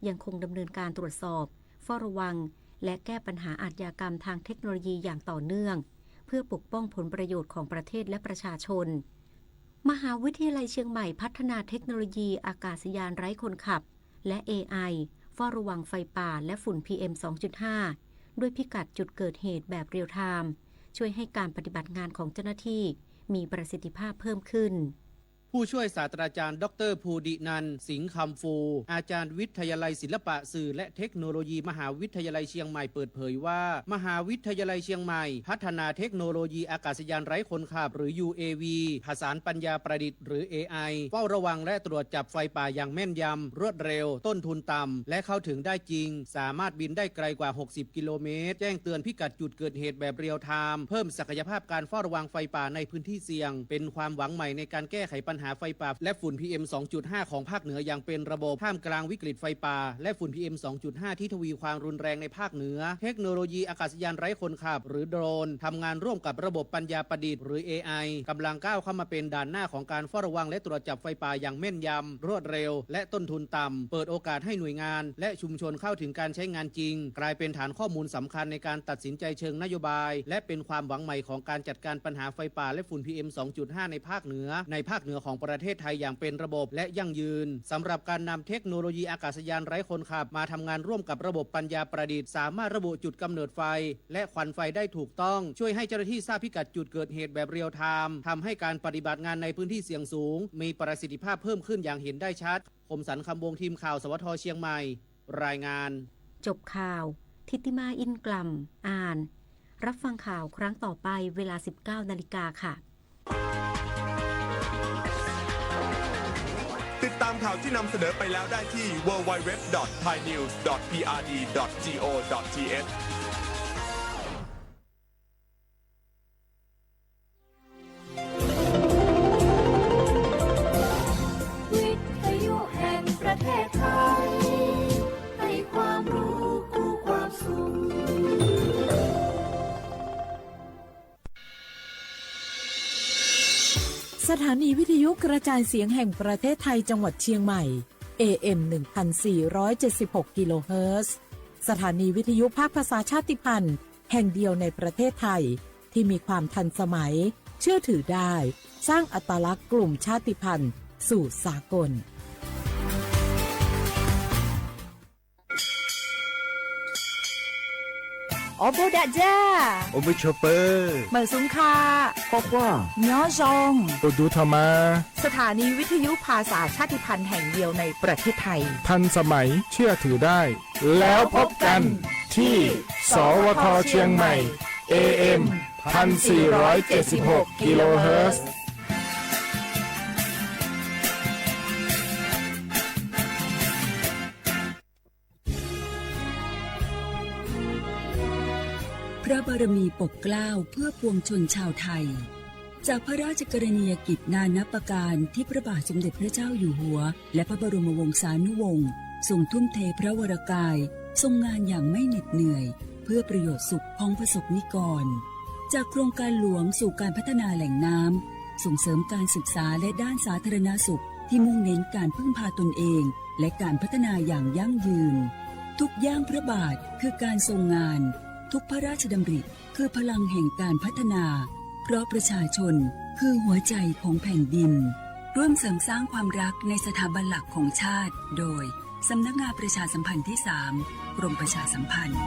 ยังคงดำเนินการตรวจสอบ เฝ้าระวัง และแก้ปัญหาอาชญากรรมทางเทคโนโลยีอย่างต่อเนื่อง เพื่อปกป้องผลประโยชน์ของประเทศและประชาชน มหาวิทยาลัยเชียงใหม่พัฒนาเทคโนโลยีอากาศยานไร้คนขับ และ เอไอ เฝ้าระวังไฟป่าและฝุ่น พีเอ็ม สองจุดห้า ด้วยพิกัดจุดเกิดเหตุแบบเรียลไทม์ ช่วยให้การปฏิบัติงานของเจ้าหน้าที่มีประสิทธิภาพเพิ่มขึ้น ผู้ช่วยศาสตราจารย์ ดอกเตอร์ ภูดินันท์ สิงห์คำฟู อาจารย์วิทยาลัยศิลปะสื่อและเทคโนโลยีมหาวิทยาลัยเชียงใหม่เปิดเผยว่า มหาวิทยาลัยเชียงใหม่พัฒนาเทคโนโลยีอากาศยานไร้คนขับ หรือ ยูเอวี ผสานปัญญาประดิษฐ์ หรือ เอไอ เฝ้าระวังและตรวจจับไฟป่าอย่างแม่นยำ รวดเร็ว ต้นทุนต่ำ และเข้าถึงได้จริง สามารถบินได้ไกลกว่า หกสิบ กิโลเมตร แจ้งเตือนพิกัดจุดเกิดเหตุแบบเรียลไทม์ เพิ่มศักยภาพการเฝ้าระวังไฟป่าในพื้นที่เสี่ยง เป็นความหวังใหม่ในการแก้ไขปัญหาไฟป่าและฝุ่น พีเอ็ม สองจุดห้า ของภาคเหนืออย่างเป็นระบบ ท่ามกลางวิกฤตไฟป่าและฝุ่น พีเอ็ม สองจุดห้า ที่ทวีความรุนแรงในภาคเหนือ เทคโนโลยีอากาศยานไร้คนขับ หรือโดรน ทำงานร่วมกับระบบปัญญาประดิษฐ์ หรือ เอไอ กำลังก้าวเข้ามาเป็นด่านหน้าของการเฝ้าระวังและตรวจจับไฟป่าอย่างแม่นยำ รวดเร็ว และต้นทุนต่ำ เปิดโอกาสให้หน่วยงาน และชุมชนเข้าถึงการใช้งานจริง กลายเป็นฐานข้อมูลสำคัญในการตัดสินใจเชิงนโยบาย และเป็นความหวังใหม่ของการจัดการปัญหาไฟป่าและฝุ่น พีเอ็ม สองจุดห้า ในภาคเหนือ ในภาคเหนือของประเทศไทยอย่างเป็นระบบและยั่งยืน สำหรับการนำเทคโนโลยีอากาศยานไร้คนขับ มาทำงานร่วมกับระบบปัญญาประดิษฐ์ สามารถระบุจุดกำเนิดไฟ และควันไฟได้ถูกต้อง ช่วยให้เจ้าหน้าที่ทราบพิกัดจุดเกิดเหตุแบบเรียลไทม์ ทำให้การปฏิบัติงานในพื้นที่เสี่ยงสูง มีประสิทธิภาพเพิ่มขึ้นอย่างเห็นได้ชัด คมสันต์ คำวงศ์ ทีมข่าว สวท เชียงใหม่ รายงาน จบข่าว ทิติมา อินกล่ำ อ่าน รับฟังข่าวครั้งต่อไปเวลา สิบเก้า นาฬิกาค่ะ ติดตามข่าวที่นำเสนอไปแล้วได้ที่ ดับเบิลยู ดับเบิลยู ดับเบิลยู ดอท ไทยนิวส์ ดอท พีอาร์ดี ดอท จี โอ ดอท ที เอช วิทยุแห่งประเทศไทย ให้ความรู้คู่ความสุข สถานีวิทยุกระจายเสียงแห่งประเทศไทยจังหวัดเชียงใหม่ เอ เอ็ม หนึ่งพันสี่ร้อยเจ็ดสิบหก กิโลเฮิรตซ์ สถานีวิทยุภาคภาษาชาติพันธุ์แห่งเดียวในประเทศไทย ที่มีความทันสมัย เชื่อถือได้ สร้างอัตลักษณ์กลุ่มชาติพันธุ์สู่สากล Ua npawg dam dzaj, ua npawg tshuav pawg, mawm xub kha, quaj quaj, nyob zoo, ua dub tho mas. สถานีวิทยุภาษาชาติพันธุ์แห่งเดียวในประเทศไทย ทันสมัย เชื่อถือได้ แล้วพบกันที่ สวท เชียงใหม่ เอ เอ็ม พันสี่ร้อยเจ็ดสิบหก กิโลเฮิรตซ์ พระบารมีปกเกล้าเพื่อปวงชนชาวไทย จากพระราชกรณียกิจนานับประการที่พระบาทสมเด็จพระเจ้าอยู่หัว และพระบรมวงศานุวงศ์ทรงทุ่มเทพระวรกาย ทรงงานอย่างไม่เหน็ดเหนื่อย เพื่อประโยชน์สุขของประสบนิกร จากโครงการหลวงสู่การพัฒนาแหล่งน้ำ ส่งเสริมการศึกษาและด้านสาธารณสุข ที่มุ่งเน้นการพึ่งพาตนเอง และการพัฒนาอย่างยั่งยืน ทุกย่างพระบาทคือการทรงงาน ทุกพระราชดำริคือพลังแห่งการพัฒนา เพราะประชาชนคือหัวใจของแผ่นดิน ร่วมเสริมสร้างความรักในสถาบันหลักของชาติ โดย สำนักงานประชาสัมพันธ์ที่สาม กรมประชาสัมพันธ์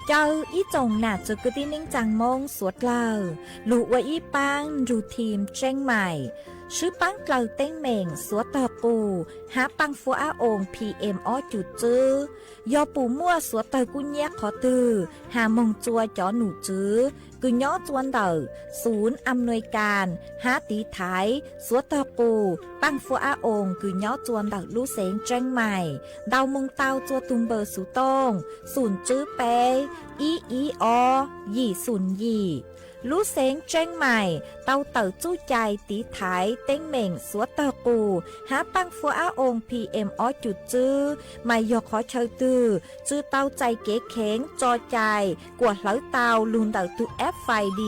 Caw ib tsoom nam txiv kwv tij neej tsaa Moob suav dlawg lug ua ib paab nrug team Tseeb Maim swb paab dlawg teeb meem suav tawg qus hab paaj fuab ab oos P M ob cum tswb. Yog puas muaj suav tawg kub nyab qhov twg has moog tsua cov num tswv kws nyob tsua ntawm xum am nuis kas hab tiv thaiv suav tawg qus paaj fuab ab oos kws nyob tsua ntawm lub xeev Tseeb Maim ntau moog tau tsua tug npawb xuv tooj xum tswb peb ib ib ob yim xum yim. Lub xeev Tseeb Maim tau tawm txuj cai tiv thaiv teeb meem xuav tawg qus hab paaj fuab ab oo P M ob cum tswb mas yog qhov chaw twg tsi tau txais kev kheev tso cai kuas hlawv tau lug ntawm tug F F I D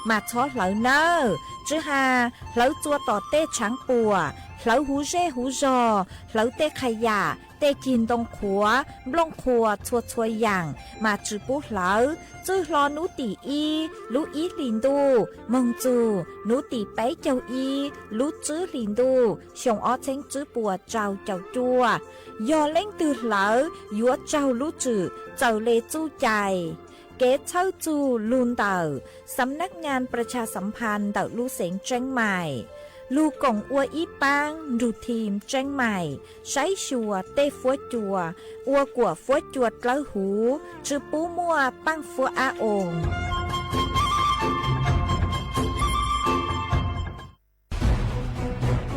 mas txhob hlawv nawb. Tsi has hlawv txua tom tej tshaav puam, hlawv huv zej huv zog, hlawv tej qha yam, tej cig ntoo qhuav, nplooj qhuas txhua txhua yaam mas tsi pub hlawv. Txwj hlo nub tim ib lub ib hlis ntuj moog txug nub tim peb caug ib lub tswb hlis ntuj xyoo ob txheeb tswb puas rau caum cuaj, yog leej twg hlawv yuav raug lub tswm txawm le txuj cai. Kev txhawb txug lug ntawm Xam nab ngaa pras tshas xam phas ntawm lub xeev Tseeb Maim, lug koom ua ib paab nrug thim Tseeb Maim saib xyuas tej fuab cua ua kuas fuab cua dlawb huv, tsi pub muaj paaj fuab ab oo.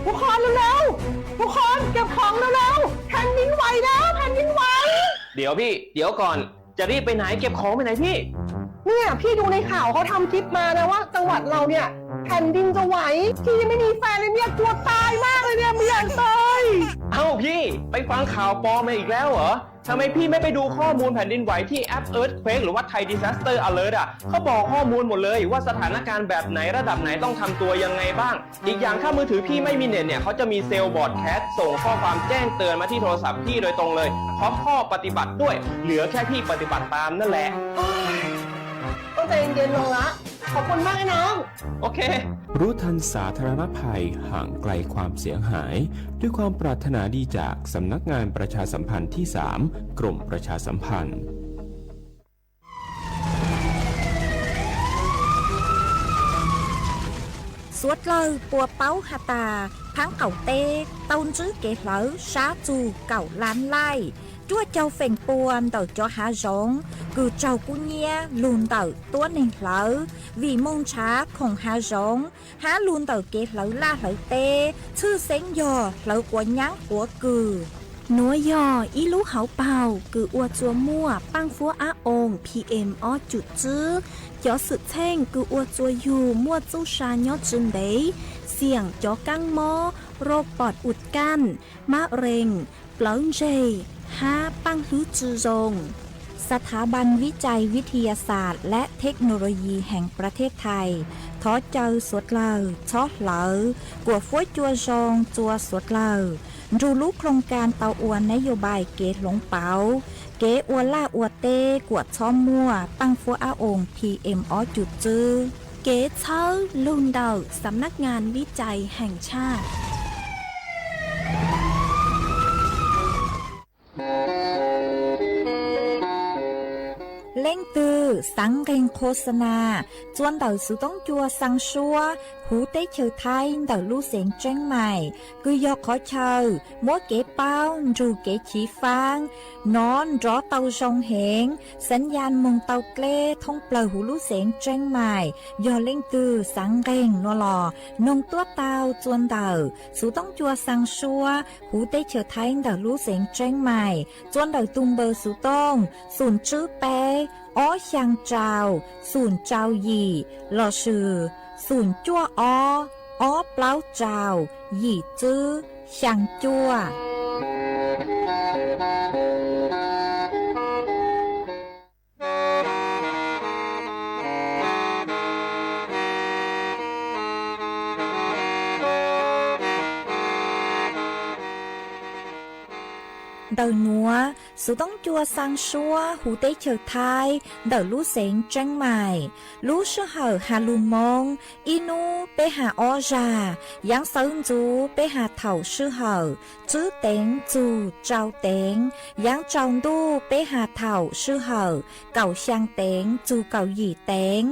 ทุกคนเร็วๆ ทุกคนเก็บของเร็วๆ แผ่นดินไหวแล้ว แผ่นดินไหว เดี๋ยวพี่ เดี๋ยวก่อน จะรีบไปไหน เก็บของไปไหนพี่ เนี่ยพี่ดูในข่าวเขาทำคลิปมานะว่าจังหวัดเราเนี่ยแผ่นดินจะไหว พี่ยังไม่มีแฟนเลยเนี่ยกลัวตายมากเลยเนี่ยไม่อยากตาย เอ้าพี่ ไปฟังข่าวปลอมมาอีกแล้วเหรอ ทำไมพี่ไม่ไปดูข้อมูลแผ่นดินไหวที่แอป Earthquake หรือว่า Thai Disaster Alert อ่ะ เขาบอกข้อมูลหมดเลยว่าสถานการณ์แบบไหนระดับไหนต้องทำตัวยังไงบ้าง อีกอย่างถ้ามือถือพี่ไม่มีเน็ตเนี่ย เขาจะมีเซลล์ broadcast ส่งข้อความแจ้งเตือนมาที่โทรศัพท์พี่โดยตรงเลย พร้อมข้อปฏิบัติด้วย เหลือแค่พี่ปฏิบัติตามนั่นแหละ ต้องใจเย็นๆ ลงละ ขอบคุณมากนะน้อง โอเค รู้ทันสาธารณภัย ห่างไกลความเสียหาย ด้วยความปรารถนาดีจากสำนักงานประชาสัมพันธ์ที่สาม กรมประชาสัมพันธ์ Suav dlawg puas paub has tas, thaab qaum teb tau ntsib kev hlawv sab txug kaum lab laij, cuaj caug feem pua ntawm cov hav zoov kws raug kub nyiab lug ntawm tuab neeg hlawv, vim moog nrhav khoom hav zoov hab lug ntawm kev hlawv laj hlawv teb, tshwj xeeb yog hlawv quav nyaab quav kws. Nuav yog ib lub hauv paug kws ua txua muaj paaj fuab ab oo P M ob cum tswb. Cov xwm txheej kws ua txua yug muaj txuj sa nyob tsi ntev, xiam cov kaab mob, roj pom ua kaj, mab rees, plawv ntseg, hab paaj hlwb tsi zoo. สถาบันวิจัยวิทยาศาสตร์และเทคโนโลยีแห่งประเทศไทย thov caw suav dlawg txhob hlawv, kuas fuab cua zoo txua suav dlawg, nrug lub khoo ka tau ua nab yos npais kev hloov pauv, kev ua laj ua teb kuas txhob muaj paaj fuab ab oo P M ob cum tswb. Kev txhawb lug ntawm Xam nab ngaa vib cai heem tshaj. Leej twg xaav nqeeg khos xa nas txua ntawm xuv toob cua xaa suab huv teb chaws Thaib ntawm lub xeev Tseeb Maim, kws yog qhov chaw muab kev paub nrug kev chiv faab nov nrov tau zoo heev, xaav yas moog tau dleb thoob plawg huv lub xeev Tseeb Maim. Yog leej twg xaav nqeeg nuav los noog tuab tau txua ntawm xuv toob cua xaa suab huv teb chaws Thaib ntawm lub xeev Tseeb Maim, txua ntawm tug npawb xuv tooj xum tswb peb ob xyaa rau xum rau yim lossis xum cuaj ob ob plaub rau yim tswb xyaa cuaj. Ntawm nuav, xuv toob cua xaa suab huv teb chaws Thaib ntawm lub xeev Tseeb Maim. Lub sij hawm has lug Moob, ib nub peb has ob zag, yaav sawv ntxuv peb has thaum sij hawm tswb teev txug rau teev, yaav tsaus ntuj peb has thaum sij hawm kaum xyaa teev txug kaum yim teev.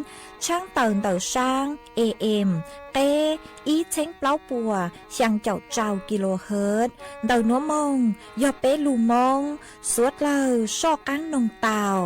Tshaab tawm ntawm saab A M qeb ib txheeb plaub puas xyaa caum rau kilohertz. Ntawm nuav moog yog peb lug Moob, suav dlawg soj qaab noog tau.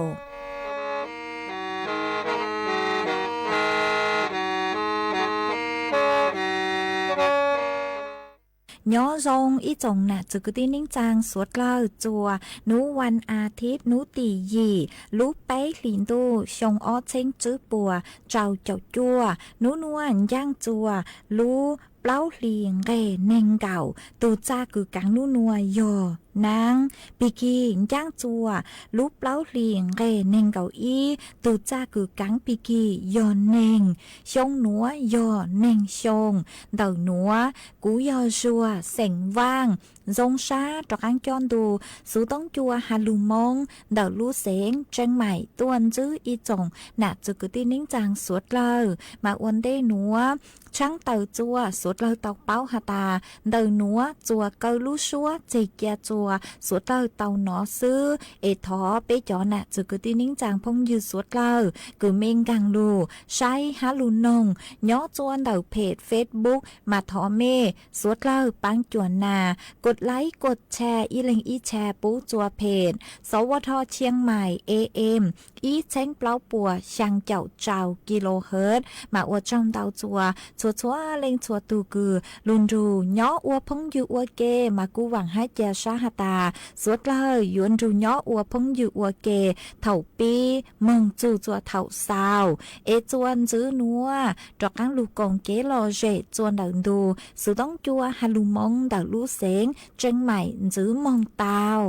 Nyob zoo ib tsoom nam txwv kwv tij neej tsaa suav dlawg txuas nub vas as thiv nub tim yim lub peb hlis ntuj xyoo ob txheeb tswb puas rau caum cuaj. Nub nuav ncaaj txuas lub plaub hlis nqeg neeg nkaum, tug txaj kws kaav nub nuav yog naab. Pig kig ncaaj txuas lub plaub hlis nqeg neeg nkaum ib, tug txaj kws kaav pig kig yog neeg. Xyoo nuav yog neeg xyoo ntawm nuav. Kuv yog Zuag xeem Vaaj, zoo sab rov qaab coj ntu xuv toob cua has lug Moob ntawm lub xeev Tseeb Maim tuaj ntsib ib tsoom nam txwv kwv tij neej tsaa suav dlawg. Mas ua ntej nuav tshaab taws txuas suav dlawg tau paub has tas ntawm nuav txuas kaw lub suab txeg cia txuas suav dlawg tau nov xwb. Es thov peb cov nam txwv kwv tij neej tsaa phooj ywg suav dlawg kws mej nkaag lug saib hab lug noog nyob txuas ntawm phem Facebook mas thov mej suav dlawg paab cuam nas kuas laib kuas tshaj ib leeg ib tshaj pub txuas phem Xov Vaj Thoj Tshiab Maim A M ib txheeb plaub puas xyaa caum rau kilohertz. Mas ua tsaug ntau txuas txhua txhua leej txhua tug kws lug nrug nyob ua phooj ywg ua ke, mas kuv vaam hab ca sab has tas suav dlawg yuav nrug nyob ua phooj ywg ua ke thaum pib moog txug txuas thaum xaus. Es txuas ntxiv nuav rov qaab lug koom kev lom zem txuas ntawm ntu xuv toob cua has lug Moob ntawm lub xeev Tseeb Maim ntxiv moog tau.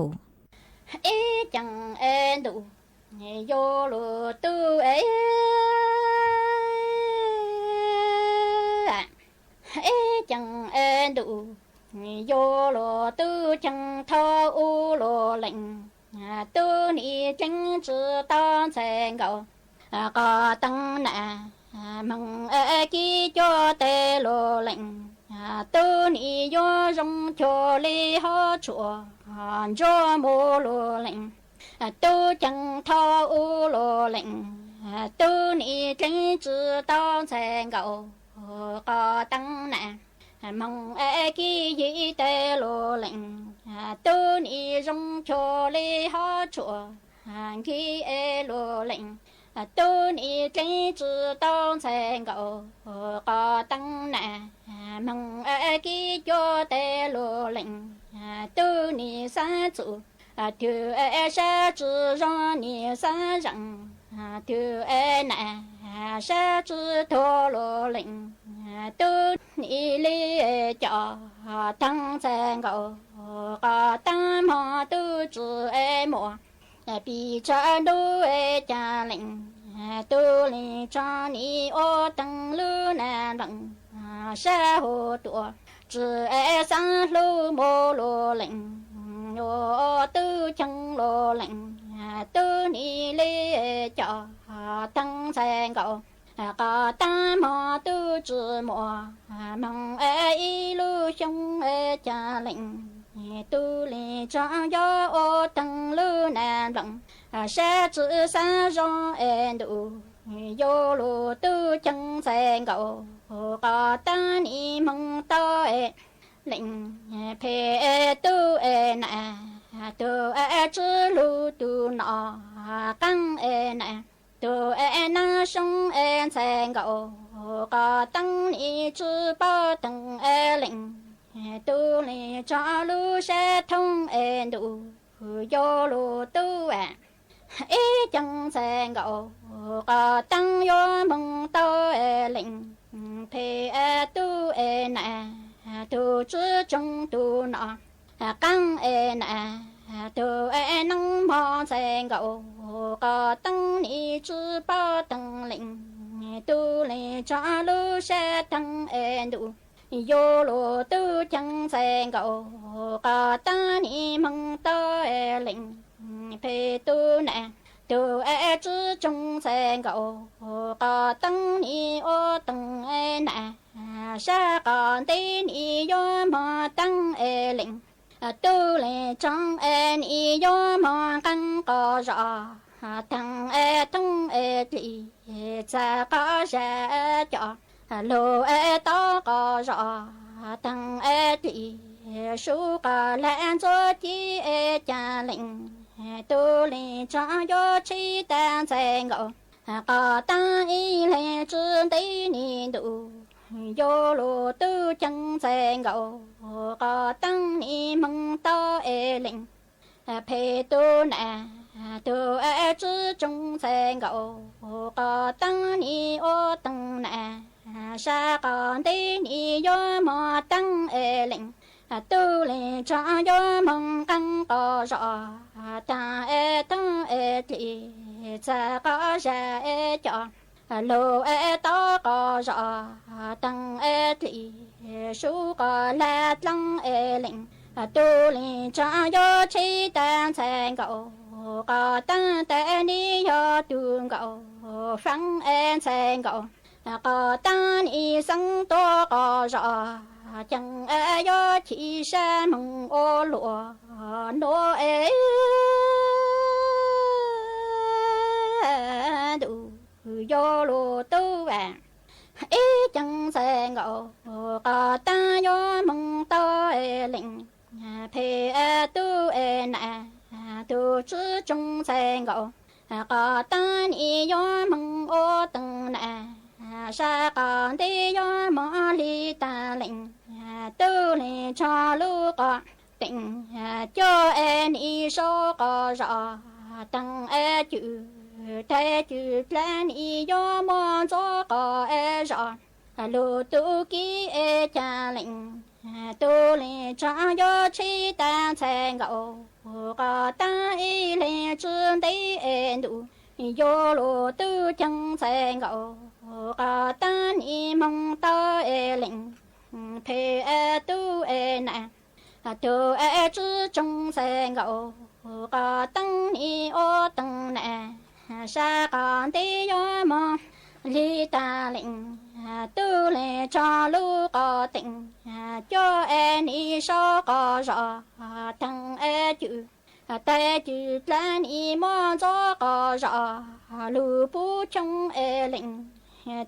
Ib ceem es ntuj yuav luag tub es, ib ceem es ntuj yuav luag tub ceev thoob ub luag leej, tub nim ceeb tsi tau ntxhais nkaus, qos teev nam, moog es kib cuab tes luag leej, tub nim yuav zoo cuag li hov tshuaj ntsuab mus luag leej, tub ceev thoob ub luag leej, tub nim ceeb tsi tau ntxhais nkaus, qos teev nam, moog es kib yig tes luag leej, tub nim zoo cuag li hov tshuaj nkig es luag leej, tub nim ceeb tsi tau ntxhais nkaus, qos teev nam, moog es kib cuab tes luag leej, tub nim xaav txug twg es sab tsi zoo nim xaav zeem twg es nam, sab tsi tuag luag leej, tub nim li coj teev ntxhais nkaus, qos teev moog tub tsi es muaj, pig tshav ntuj es ca leej, tub leej tshav nim ua teev lub nam npleem, sab huv tuaj tsi es xaav hlub mus luag leej, ua tub ceev luag leej, tub nim li coj teev ntxhais nkaus, qos teev moog tub tsi muaj, moog es ib lub xyoo es ca leej, tub leej tshav nyob ua teev lub nam npleem, sab tsi xaav zoo es ntuj yuav luag tub ceev ntxhais nkaus, qos teev nim moog tau es leej, phem es tub es nam, tug es tsi lug tug no, qaab es nam, tug es nab xyoo es ntxhais nkaus, qos teev nim tsi paub teev es leej, tub leej tshav lub sab thoob es ntuj yuav luag tub es, ib ceev ntxhais nkaus, qos teev yuav moog tau es leej, phem es tub es nam, tug tsi tsoog tug no, qaab es nam, tug es nab moog ntxhais nkaus, qos teev nim tsi paub teev leej, tub leej tshav lub sab thoob es ntuj yuav luag tub ceev ntxhais nkaus, qos teev nim moog tau es leej, phem tub nam, tug es tsi tsoog ntxhais nkaus, qos teev nim ua teev es nam, sab qos ntev nim yuav moog teev es leej, tub leej tshav es nim yuav moog qaab qos zos, teev es thoob es dlim, txag qos zag coj, lug es tob qos zos, teev es dlim, sub qos lag ntxuav ci es ca leej, tub leej tshav yuav tshib tag ntxhais nkaus, qos teev ib leeg tsi ntev nim ntuj, yuav luag tub ceev ntxhais nkaus, qos teeb nim moog tau es lees. Phem tub nam tug tswv tsoom ntxhais nkaus, qos teeb nim ua teeb nam, sab qos ntej nim yuav moog teeb es lees. Tub lees tso yuav moog qeeb qos zos, taag es toog es tlim, txag qos zag es cov, lug es tau qos zos, teeg es tlim, sub qos lag dleeb es lees. Tub lees tso yuav tsheb taag ntxhais nkaus, qos teeb taag nim yog tug nkaus, faab es ntxhais nkaus, qos teeb nim xeeb tuab qos zos, ceev es yuav chim sab moog ua luam nuav es ntuj yuav luag tub ib ceev ntxhais nkaus, qos teeb yuav moog tau es lees. Phem tub es nam tug tswv tsoom ntxhais nkaus, qos teeb nim yuav moog ua teeb nam, sab qos ntej yuav moog hli taag lees. Tub lees tso lub qos teem, coj es nim sau qos zos, teeg es cwm, taag cwm dlaab nim yuav muab ntxuav qos es zos, lug tub kib es ca lees. Tub lees tso yuav tsheb taag ntxhais nkaus, qos teeb ib leeg tsw nteb es ntuj, yuav luag tub ceev ntxhais nkaus, qos teeb nim moog tau es lees. Phem tub es nam tug tswv tsoom ntxhais nkaus, qos teeb nim ua teeb nam, sab qos ntej yuav moog hli taag lees. Tub lees tso lub qos teem, coj es nim sau qos zos, teeg es cwm, taag cwm dlaab nim muab ntxuav qos zos, lug pub choo es lees.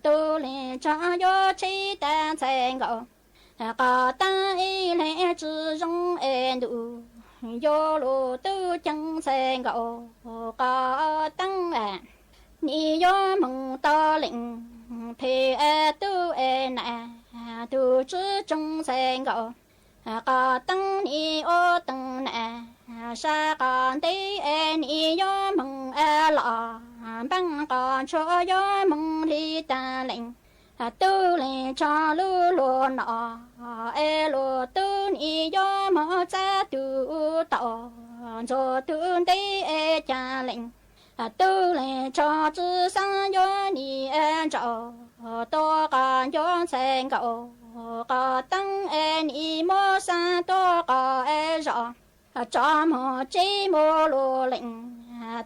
Tub lees tso yuav tsheb taag ntxhais nkaus, qos teeb ib leeg tsw zoo es ntuj, yuav luag tub ceev ntxhais nkaus, qos teeb nim yuav moog tau lees. Phem tub es nam tug tswv tsoom ntxhais nkaus, qos teeb nim ua teeb nam, sab qos ntej es nim yuav moog los, npaab qos ntsuag yuav moog hli taag lees. Tub lees tso lub luag no es luag tub nim yuav moog txav tug tau, ntxuav tug nteb es ca lees. Tub lees tso tswv xeeb yuav nim nraum, tuav qos ncuav ntxhais nkaus, qos teeb es nim muab xaab tuav qos es zos, tso moog tseb muab luag lees.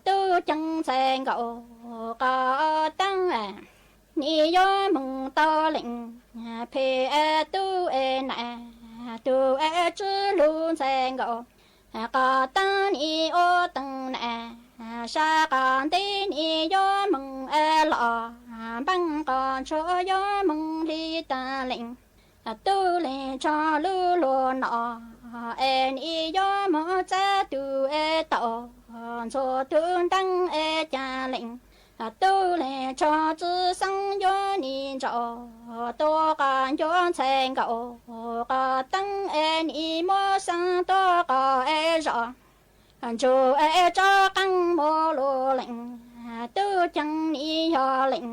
Tub ceev ntxhais nkaus, qos teeb nim yuav moog tau lees. Phem tub es nam tug tswv lug ntxhais nkaus, qos teeb nim ua teeb nam, sab qos ntej nim yuav moog los, npaab qos ntsuag yuav moog hli taag lees. Tub lees tso lub luag no es nim yuav moog txav tug es tau, ntxuav tug nteeb es ca lees. Tub lees tso tswv xeeb yuav nim nraum, tuav qos ncuav ntxhais nkaus, qos teeb es nim muab xaab tuav qos es zos, ntsuag es tso qeeb muab luag lees. Tub ceev nim yog lees,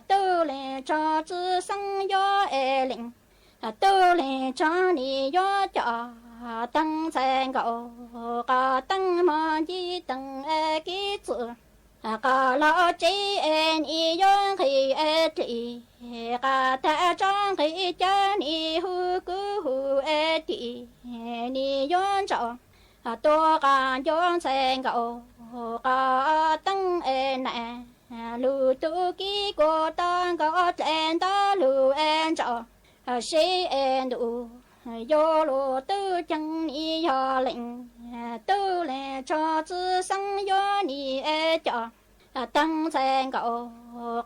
tub lees tso tswv xeeb yuav es lees. Tub lees tso nim yuav coj teeb ntxhais nkaus, qos teeb mog nci teeb es kib txwm, qos los tseb es nim yuav nqhis es tlim, qos tag tso nqhis cawv nim hu kuv hu es tim, nim yuav nraum, tuav qos ncuav ntxhais nkaus, qos teeb es nam, lug tub kib kuas tau nkaus dlaim ntawd lug es nraum, seb es ntuj yuav luag tub ceev nim yog lees. Tub lees tso tswv xeeb yuav nim es coj teeb ntxhais nkaus,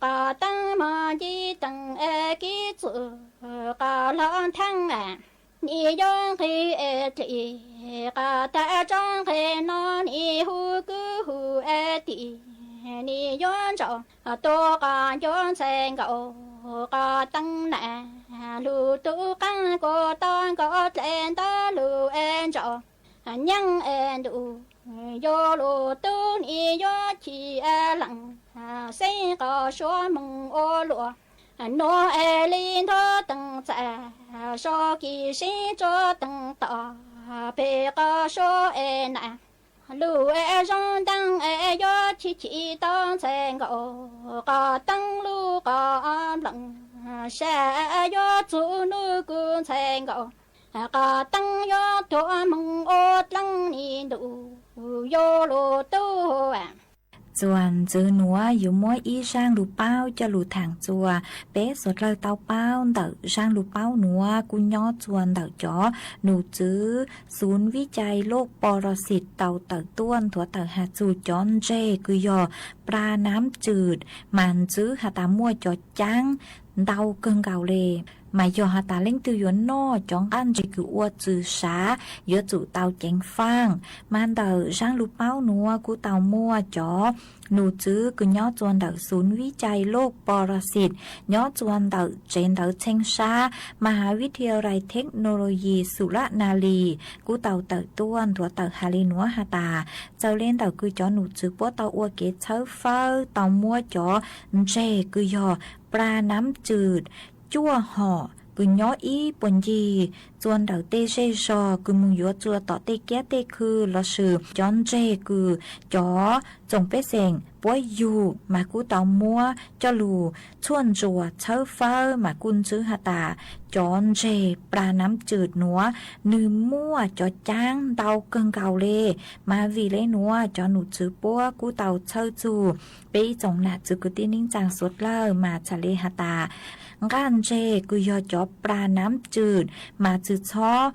qos teeb mog nci teeb es kib txwm, qos los ntheeb nim yuav nqhis es tlim, qos tag tso nqhis no nim hu kuv hu es tim, nim yuav nraum, tuav qos ncuav ntxhais nkaus, qos teeb na, lug tub qaab kuas tau nkaus dlej ntawd lug es ntsaum nyeej es ntuj, yuav lug tub nim yuav chim leej, xeeb qos suav moog ua luam, nuav es li ntuav teej txais, so kis sib tsuab teej tom, peg qos suav es na, lug es zoo nteeg es yuav chim chim tau ntxhais nkaus, qos teeb lub qos npleem, sab yuav txug nub kws ntxhais nkaus, qos teeb yuav tuag moog ua dlaab nim ntuj, yuav lug tub. Txuas ntxiv nuav yuav muab ib zaaj lug paub coj lug thaam txuas. Peb suav dlawg tau paub ntawm zaaj lug paub nuav kuj nyob txuas ntawm cov num txwv xun vib cai loj pos los xim tau tawm tuaj nthuav tawm has txug cov ntseg kws yog pla nam tswm, mas ntxwv has tas muaj cov caab ntau kawg nkaus le, mas yog has tas leej twg yuav noj cov nqaj ntseg kws ua txwm sav yuav tsum tau ceev faaj. Mas ntawm zaaj lug paub nuav kuj tau muaj cov num txwv kws nyob txuas ntawm xun vib cai loj pos los xim nyob txuas ntawm tsev ntawv txheej sab Maha Vithiyalai Theknoloyi Xulanalis kuj tau tawm tuaj nthuav tawm has le nuav has tas, txawm le ntawm kws cov num txwv puab tau ua kev txhawb fawb tau muab cov ntseg kws yog pla nam tswm cuaj hom kws nyob ib puag ncig txuas ntawm tej zej zog kws moog yuav txuas tom tej kiab tej khw lossis cov ntseg kws cov txoom pej xeem puab yug mas kuj tau muab coj lug txhuaj ntsuas txhawb fawb mas kuj ntxwv has tas cov ntseg pla nam tswm nuav nwg muaj cov caab ntau kawg nkaus le. Mas vim le nuav cov num txwv puab kuj tau txhawb txug peb ib tsoom nam txwv kwv tij neej tsaa suav dlawg mas txhad le has tas nqaj ntseg kws yog cov pla nam tswm mas txwm txhob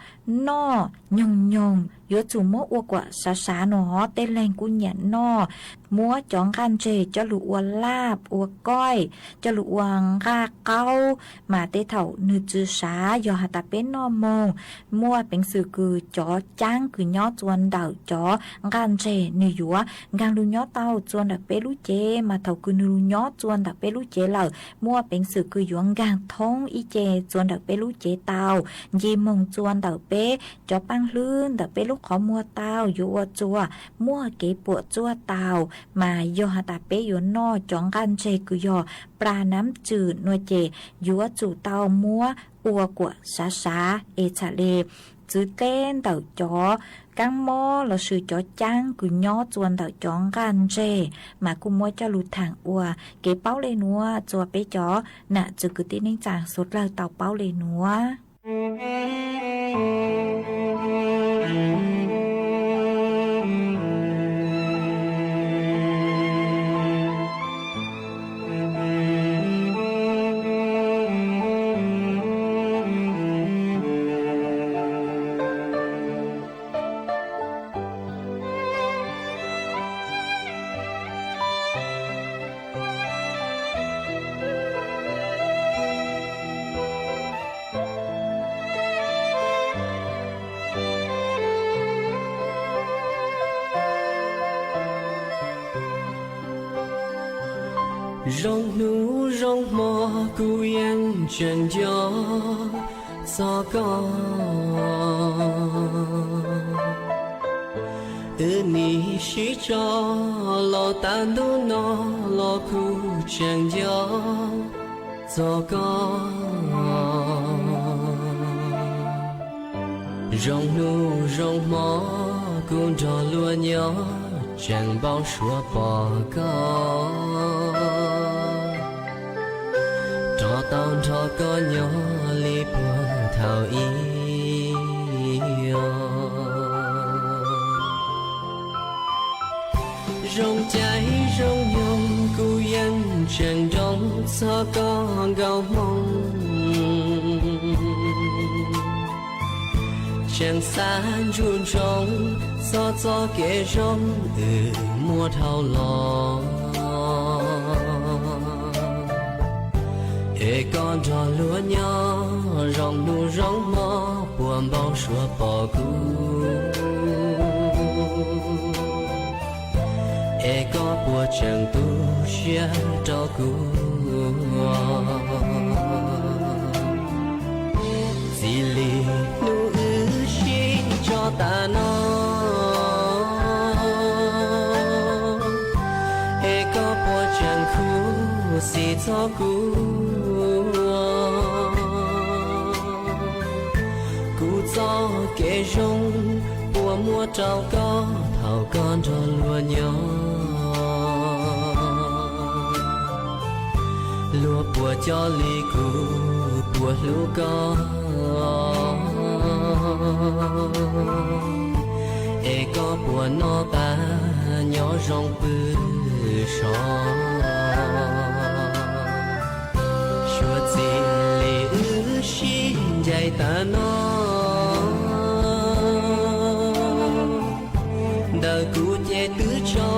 noj nyoog nyoog, yuav tsum muab ua kuam sav sav nuav hov. Tej leeg kuj nyiam noj, muab cov nqaj ntseg coj lug ua laj ua koij, coj lug ua nqaj qaub, mas tej thaum nwg txwm sav yog has tas peb noj moog, muaj peev xwm kws cov caab kws nyob txuas ntawm cov nqaj ntseg nwg yuav nkaag lug nyob tau txuas ntawm peb lub cev, mas thaum kws nwg lug nyob txuas ntawm peb lub cev lawm muaj peev xwm kws yuav nkaag thoob ib ce txuas ntawm peb lub cev tau, nce moog txuas ntawm peb cov paaj hlwb ntawm peb lub qhov muag tau, yuav ua txuas muaj kev puam tsuaj tau. Mas yog has tas peb yuav noj cov nqaj ntseg kws yog pla nam tswm nuav ces yuav tsum tau muab ua kuam sav sav es txhad le txwv teb ntawm cov kaab mob lossis cov caab kws nyob txuas ntawm cov nqaj ntseg. Mas kuj muab coj lug thaam ua kev paub le nuav txuas peb cov nam txwv kwv tij neej tsaa suav dlawg tau paub le nuav. Zoo hnub zoo hmo kuv yeej tseem nco txog koj. Wb nim sib tso los tas ntuj no los kuv tseem nco txog koj. Zoo hnub zoo hmo kuv nrog luag nyob tseem npau suav pom koj. Rov tau nrog koj nyob li puag thaum ub. Zoo caij zoo nyoog kuv yeej tseem nco txog koj nkauj hmoob. Tseem xav ntsug ntsoov txog txoj kev zoo wb muaj dhau los. Es koj nrog luag nyob zoo hnub zoo hmo puag npau suav pom kuv. Es koj puas tseem tu siab rau kuv? txhob kuv, kuv txoj kev zoo puas muaj rau koj thaum koj nrog luag nyob? Luag puas coj li kuv puas hlub koj? Es koj puas noj qab nyob zoo pw sov? Suav txij li wb sib ncaim tas no, ntawm kuv ces twb tso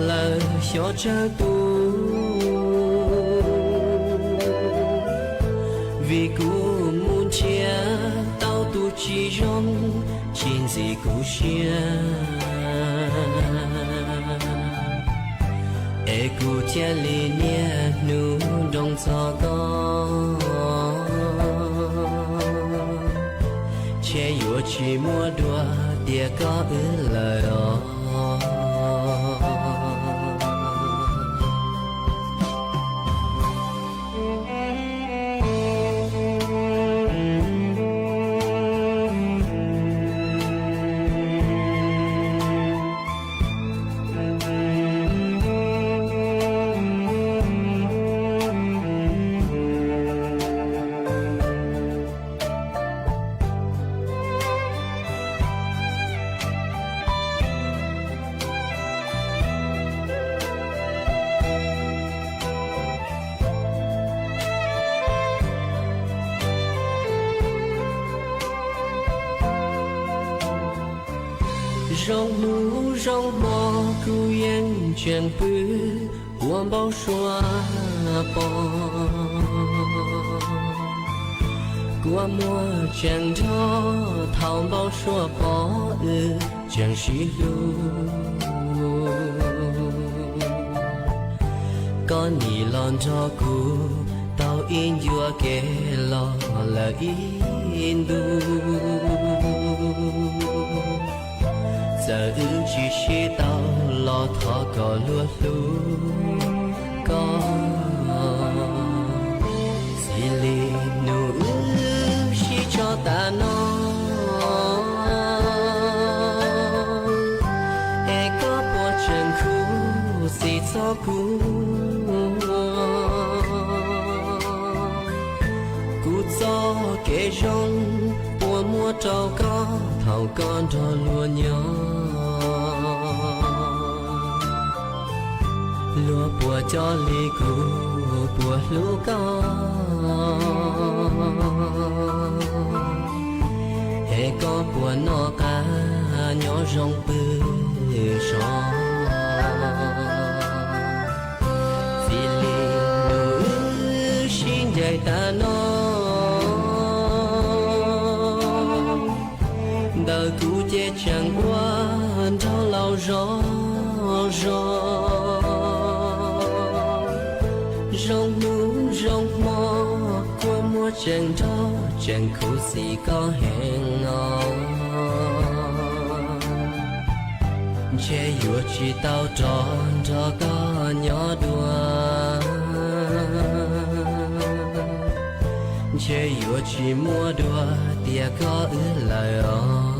lawm xyov tsawg tus, vim kuv mus nrhiav tau tus tsis zoo, tsis ntxim kuv siab. Es kuv thiaj li niaj hnub nroo txog koj, ntshe yuav tsis muaj dua tias koj wb lawm os. Zoo hnub zoo hmo kuv yeej tseem pw ua npau suav pom, kua muag tseem nrho thaum npau suav pom wb tseem sib hlub. Koj nim los nrog kuv taug ib ncua kev los lawm ib ntus. Txawm wb tsis sib tau los thov kom luag hlub koj. Txij li hnub wb sib tso tas no, es koj puas tseem khuv xim txog kuv? Kuv txoj kev zoo puas muaj rau koj thaum koj nrog luag nyob? Luag puas coj li kuv puas hlub koj? Es koj puas noj qab nyob zoo pw sov? Txij li hnub wb sib ncaim tas no, ntawm kuv ces tseem ua nraug laus zog zog. Zoo hnub zoo hmo kua muag tseem nrog tseem khuv xim koj heev os. Ntshe yuav tsis tau rov nrog koj nyob dua, ntshe yuav tsis muaj dua tias koj wb lawm os.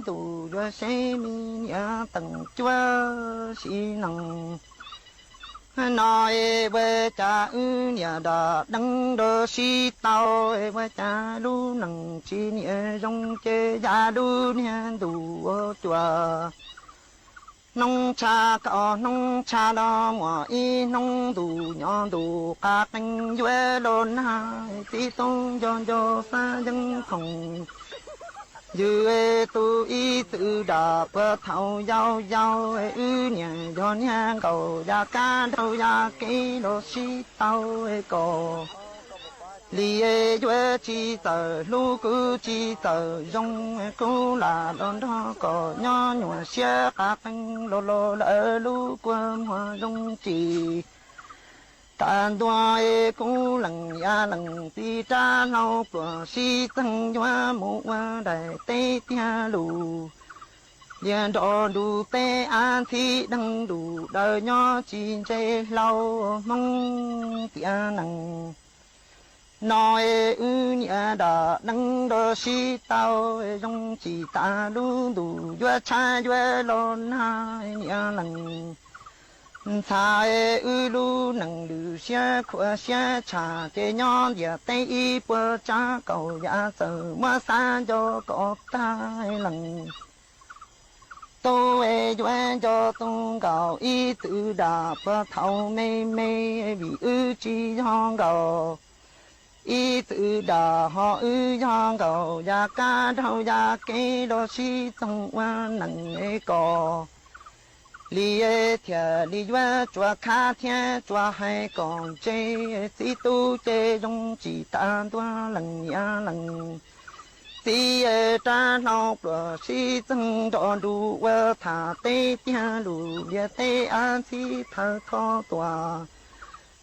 Ntuj yuav seb me niam teem cuab sim neej no es ua cas wb niam dam deeb rau sib tau, es ua cas lub neej tsis niam zoo ces ya lub niag ntuj ua cuag hnub tshav kaum hnub tshav los muaj ib hnub ntuj nyob ntuj qab qees yuav los nag, tib tug nco nco xav yeej khoom Yog tus ib txwm dam puag thaum yau yau, wb niam yog niag nkaus ya kab nraug ya kev los sib tau kom li. Yuav tsis txawm hlub kuj tsis txawm zoo, kuv lam los nrog kom nyob nyuam siab qas qees los los lawm lub kua muag zoo tsis tas ntua. Kuv lees ya lees txiv rab hlau pluas sib txeeg yuav mus ua daim teb tiag lus. Liaj nrog nrus peb av ntxhib deeg lus daws nyob tsis ntse hlau Hmoob tiam neeg no. Wb niam dam neeb los sib tau zoo tsis tas lub ntuj yuav tshav yuav los nag niam lees ntxhais. Wb lub neej lwm siab khuam siab tshaj ces nyob ntiaj teb ib puas tsav kaum yam txawm muab xav nco kom tag lees. Tus yuav nco tus nkaus ib txwm dam puag thaum me me, vim wb tsis yog nkaus ib txwm dam, ho wb yog nkaus ya kab nraug ya kev los sib txoog ua neej kom li. Thiaj li yuav tsuas khav thiab tsuas hais kom ntse, txiv tub ces zoo tsis tas ntua lees niam lees txiv. Rab hlau pluas sib txeeg nrog nrus ua tham teb tiag lus, liaj teb av ntxhib thawj tho tuaj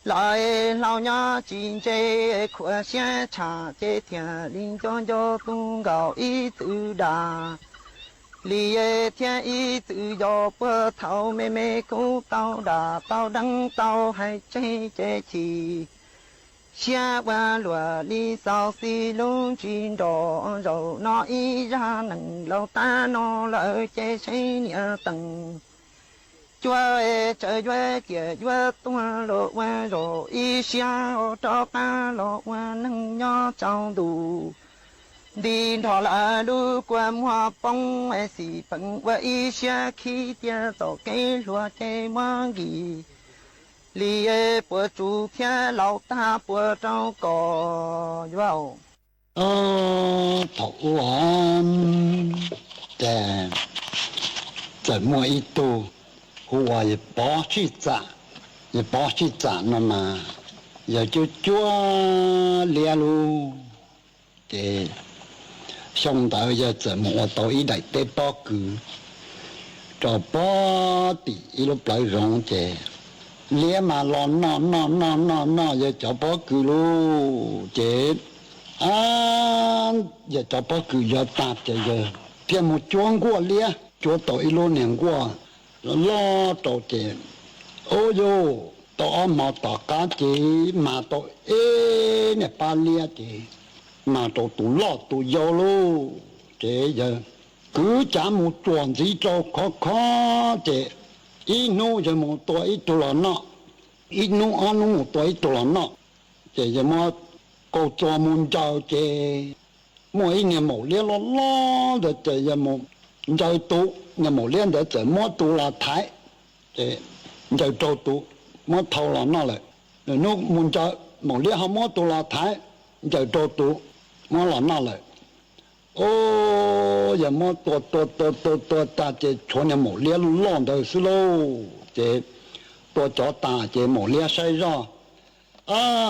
lawm hlau nyob tsis ntse, khuam siab tshaj ces thiaj li nco nco tus nkaus ib txwm dam li. Thiab ib txwm yog puag thaum me me kuv tau dam tau deeb tau hais tseg ces chim siab ua luaj li xauv xis lub ntsis nrog zaum no ib zaj neej laus tag no lawm ces seb niam tees cuab tsawv yuav ciam yuav tuag los ua zaum ib siab rov qab los ua neeg nyob tsaus ntuj nti nrog lawv lub kua muag poob xim peem ua ib siab khib tiaj txoj kev hluas ces muab nkis li. Puas tsum thiab laus tag puas rau kom yuav. Thaum ub ces txawm muaj ib tug hu ua Pov Sij Txam. Yawg Pov Sij Txam no mas yawg cuab cuab liab lub. Ces xyoo ntawd yawg txawm mus ua tau ib daim teb pob kws rau pob tim ib lub plawv zoov ces liab mas los noj noj noj noj noj yawg cov pob kws lauj. Ces yawg cov pob kws yuav tag ces yawg thiaj mus cuab nkuaj liab, cuab tau ib lub niag nkuaj loj rau ces, ub yuj, tau ob hmo tom qab ces mas tau ib niag pab liab ces mas rau tus loj tus yau lauj. Ces yawg kwv cav mus tsuam ntxiv rau khov kho ces ib hnub yawg mus tua ib tug los noj, ib hnub ob hnub mus tua ib tug los noj. Ces yawg muab kaus txuas mus ncaws ces muaj ib niag maum liab loj loj ntawd ces yawg mus ncaws tus, niag maum liab ntawd txawm muab tus los thaiv, ces ncaws raug tus, muab thau los noj lawm. Lwm hnub mus ncaws maum liab ho muab tus los thaiv, ncaws raug tus, muab los noj lawm. Ub, yawg muab tua tua tua tua tua tag ces tshuav niag maum liab loj loj ntawd xwb lauj. Ces tua cov tag ces maum liab saib zoj,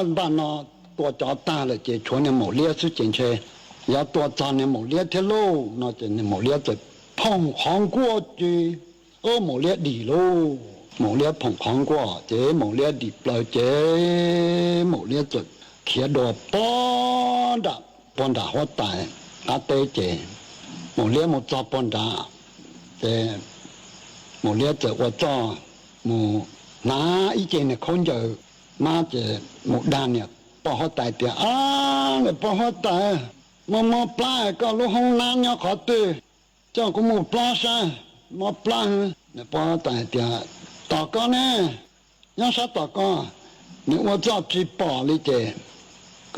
npaj no tua cov tag lawm ces tshuav niag maum liab xwb ces ntshe yog tua txog niag maum liab thiab lauj no ces niag maum liab txawm phoom qhov nkuaj ces, ub, maum liab dim lauj. Maum liab phoom qhov nkuaj ces maum liab dim plaws ces maum liab txawm khiav dua pog nram, pog nram huab tais qab teb ces maum liab mus txog pog nrad ces maum liab txawm ua txuj mus hnav ib ce niag khaub ncaws mab ces mus dag niam pog huab tais tias, Ab, niam pog huab tais, mob mob plab, koj lub hoob nab nyob qhov twg? Coj kuv mus plob saib, mob plab. Niam pog huab tais tias, Tom koj ne, nyob sab tom koj. Nws ua txuj tsis pom li ces,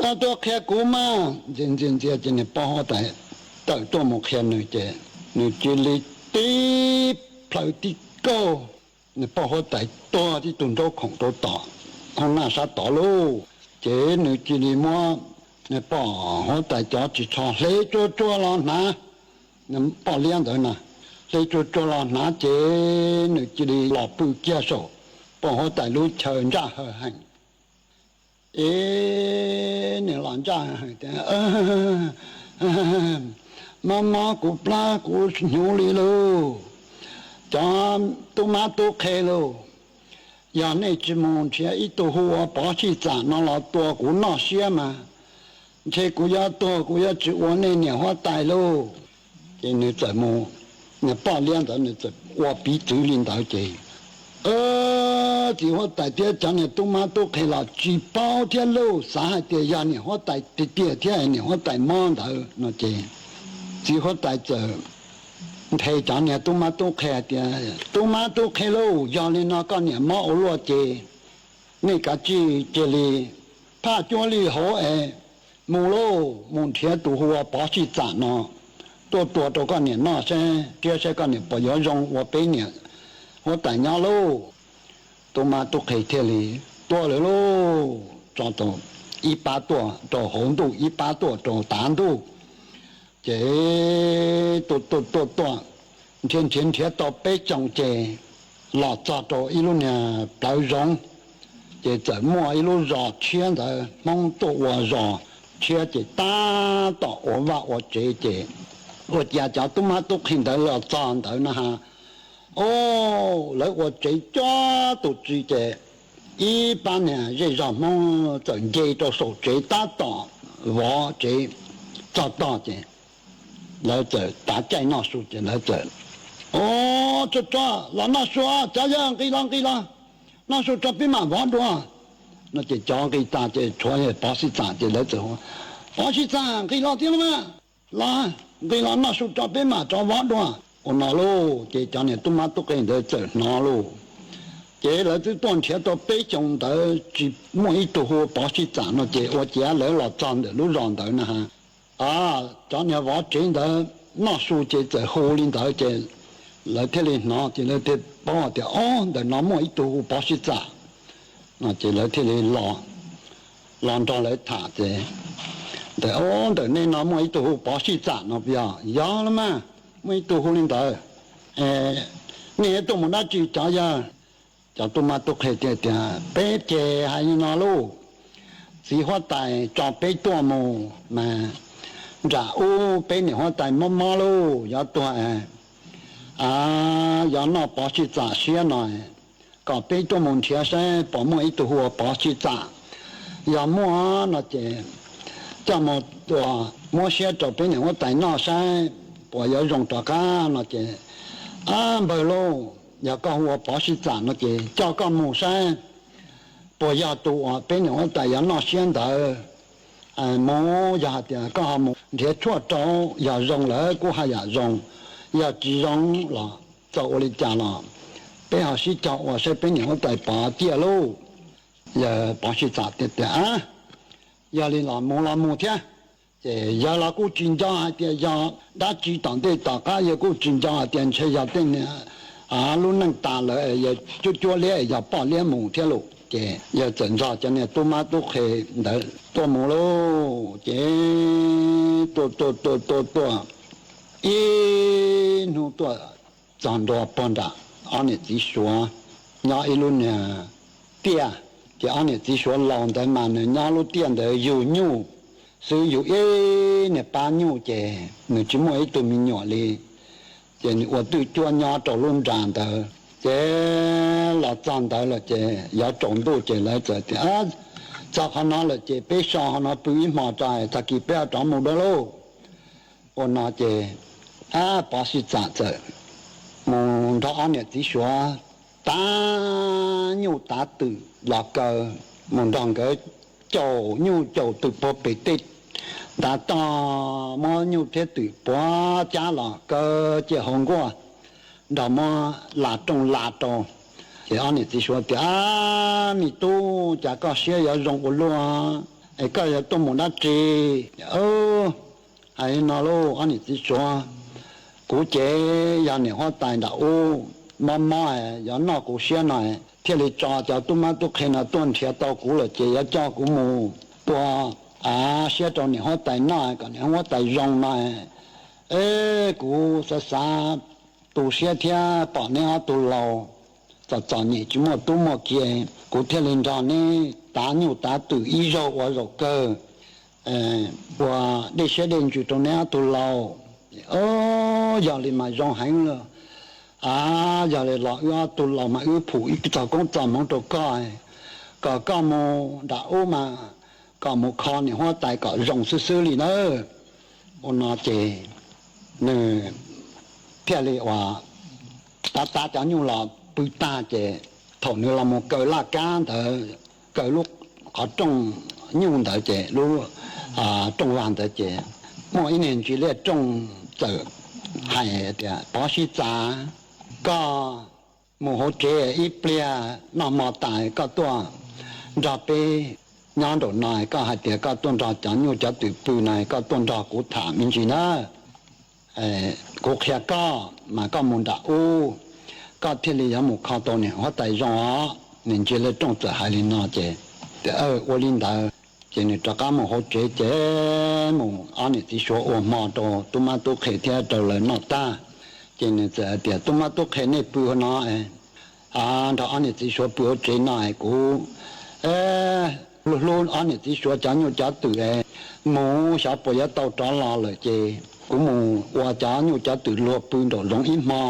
Koj tuaj qhia kuv mas. Ntxias ntxias ntxias ces niam pog huab tais tawm tuaj mus qhia nws ces nws cia li tib plhaw tib kaug, niam pog huab tais tuag tib tug nraub khoom rau tom hoob nab sab tod lauj. Ces nws cia li muab niam pog huab tais cov ris tsho hle tsuag tsuag los hnav, poj liab ntawd na, hle tsuag tsuag los hnav ces nws cia li los pw kiag saum poj huab tais lub chaw ntsaj haws heev. Es nws los ntsaj haws heev tias, mob mob kuv plab kuv hnyuv li lauj, cov tub mab tub qhe lauj, yog nej tsis mus nrhiav ib tug hu ua Pov Sij Txam no los tua kuv noj siab mas ntshe kuv yuav tuag kuv yuav tsis ua nej niam huab tais lauj. Ces nws txawm mus, poj liab ntawd nws txawm ua piv txwv li ntawd ces txiv huab tais thiab cov niag tub mab tub qhe los tsis paub thiab lauj, xav hais tias yog niam huab tais tiag tiag thiab niam huab tais mob ntawd no ces txiv huab tais txawm nthe cov niag tub mab tub qhe hais tias, tub mab tub qhe lauj, yog li no koj niam mob ua luaj ces nej kav tsij cia li phaj cuab li hauv es mus lauj, mus nrhiav tus hu ua Pov Sij Txam no tuaj tua rau koj niam noj saib thiab saib koj niam puas yuav zoo ua peb niam huab tais nyob lauj. Tub mab tub qhe thiaj li tuaj lawm lauj, tso tau ib pab tuaj rau hauv ntuj ib pab tuaj rau tav ntuj. Ces tuaj tuaj tuaj tuaj, nrhiav nrhiav nrhiav tau peb xyoos ces los txog rau ib lub niag plawv zoov, ces txawm muaj ib lub zos tshiab ntawd Hmoob tuaj ua zos tshiab ces tab tom ua vaj ua tsev ces ua cas cov tub mab tub qhe ntawd los txog ntawd na ha, o, lawv ua tsev coob tus tsis ces ib pab niag zej zog Hmoob txawm nce rau saum tsev tab tom vov tsev txog tog ces lawv txawm tav caij noj su ces lawv txawm, o, tso tso los noj su, cov yawg nqis los nqis los, noj su tso peb mam vov dua no ces cov nqis tas ces tshuav Pov Sij Txam ces lawv txawm, Pov Sij Txam nqis los thiab los mas, los nqis los noj su tso peb mam rov vov dua. Ua no lauj ces cov niag tub mab tub qhe ntawd txawm hnov lauj, ces lawv twb tuaj nrhiav tau peb xyoos ntawd tsis muaj ib tug hu Pov Sij Txam no ces ua ciav lawv los txog ntawm lub zos ntawd na ha, cov niag vov tsev ntawd noj su ces txawm hu li ntawd ces lawv thiaj li hnov ces lawv thiaj paub tias, o, ntawm no muaj ib tug hu Pov Sij Txam no ces lawv thiaj li los nrog lawv tham ces, ntawm, o, ntawm nej no muaj ib tug hu Pov Sij Txam no puas yog? Yog los mas, muaj ib tug hu li ntawd. Nej tuaj mus dab tsi cov yawg? Cov tub mab tub qhe thiaj tias, peb ces hais li no lauj, txiv huab tais tso peb tuaj mus mas nram ub peb niam huab tais mob mob lauj, yuav tuag, yuav noj Pov Sij Txam siab no, kom peb tuaj mus nrhiav saib puas muaj ib tug hu ua Pov Sij Txam. Yog muaj no ces coj mus tua muab siab rau peb niam huab tais noj saib puas yuav zoo rov qab no ces, ab npawg lauj, yog koj hu ua Pov Sij Txam no ces coj koj mus saib puas yog tus uas peb niam huab tais yuav noj siab ntawd. Mus yog hais tias koj ho mus nrhiav tshuaj rau, yog zoo lawm kuj haj yam zoo, yog tsis zoo los txawm ua li cas los peb ho sib cog ua saib peb niam huab tais pov ciaj lauj. Yawg Pov Sij Txam tias, yog li los mus los mus thiab. Ces yawg los kuj tsis nco hais tias yog dab tsi tom ntej tom qab, yawg kuj tsis nco hais tias ntshe yog tej niag lub neej tas lawm, yawg cuab cuab liab yog poj liab mus thiab lauj. Ces yawg txawm nrog cov niag tub mab tub qhe ntawd tuaj mus lauj. Ces tuaj tuaj tuaj tuaj tuaj, ib hnub tuaj txog ntua pog nram ob niam txiv suav nyob ib lub niag tiaj. Ces ob niam txiv suav laus ntawd mas nws nyob lub tiaj ntawd yug nyuj xwb, yug ib niag pab nyuj ces nws tsis muaj ib tug me nyuam li. Ces nws ua twj cuab nyob rau lub nra ntawd. Ces los txog ntawd lawm ces yuav tsaus ntuj ces lawv txawm tias, txog qhov no lawm ces peb so qhov no pw ib hmo tso, tag kis peb ho rov mus dua lauj. Ua no ces, ab, Pov Sij Txam txawm mus nrog ob niam txiv suav tav nyuj tav twm los kaw, mus nrog nkawd caum nyuj caum twm puag pem tej ntav toj, muab nyuj thiab twm puav cab los kaw ciaj hauv nkuaj, nrog muab la rooj la rau. Ces ob niam txiv suav tias, ab, me tub, cas koj siab yuav zoo ua luaj es koj yuav tuaj mus dab tsi? Hais li no lauj, ob niam txiv suav, kuv ces yog niam huab tais nram ub mob mob yuav noj kuv siab no, thiaj li tso cov tub mab tub qhe no tuaj nrhiav tau kuv lawm ces yuav coj kuv mus tua siab rau niam huab tais noj kom niam huab tais zoo no. Kuv xav xav tu siab thiab pom neb ob tug laus txom txom nyem tsis muaj tub muaj ki, kuv thiaj li nrog neb tav nyuj tav twm ib zaug ua zaum kawg, ua dej siab dej ntsws rau neb ob tug laus. Yog li mas zoo heev li. A, yog li los wb ob tug laus mas wb phum ib txog koob txog hmoov rau koj, kom koj mus nram ub mas kom mus kho niam huab tais kom zoo xwb xwb li nawb. Ua no ces nws thiaj li ua tav tav cov nyuj los pw tag ces thaum nws los mus kaw laj kab ntawd, kaw lub qhov rooj nyuj ntawd ces lub rooj vag ntawd ces muaj ib niag ntsis liaj rooj txawm hais tias, Pov Sib Txas, koj mus hauv tsev ib pliag noj hmo tas koj tuaj nrog peb nyob nraum no, koj hais tias koj tuaj nrog cov nyuj cov twm pw na, koj tuaj nrog kuv tham me ntsis na. Kuv qhia koj mas koj mus nram ub, koj thiaj li yuav mus kho tau niam huab tais zoo os. Niag ntsis liaj rooj txawm hais li no ces, ua li ntawd ces nws rov qab mus hauv tsev ces mus ob niam txiv suav ua hmo rau tub mab tub qhe thiab rau lawv noj tag ces nws txawm hais tias, Tub mab tub qhe, nej pw hauv no, nrog ob niam txiv suav pw hauv tsev no es kuv hlub hlub ob niam txiv suav cov nyuj cov twm es mus xyov puas yuav tau rov los lawm ces kuv mus ua cov nyuj cov twm luag pw nraum zoov ib hmo,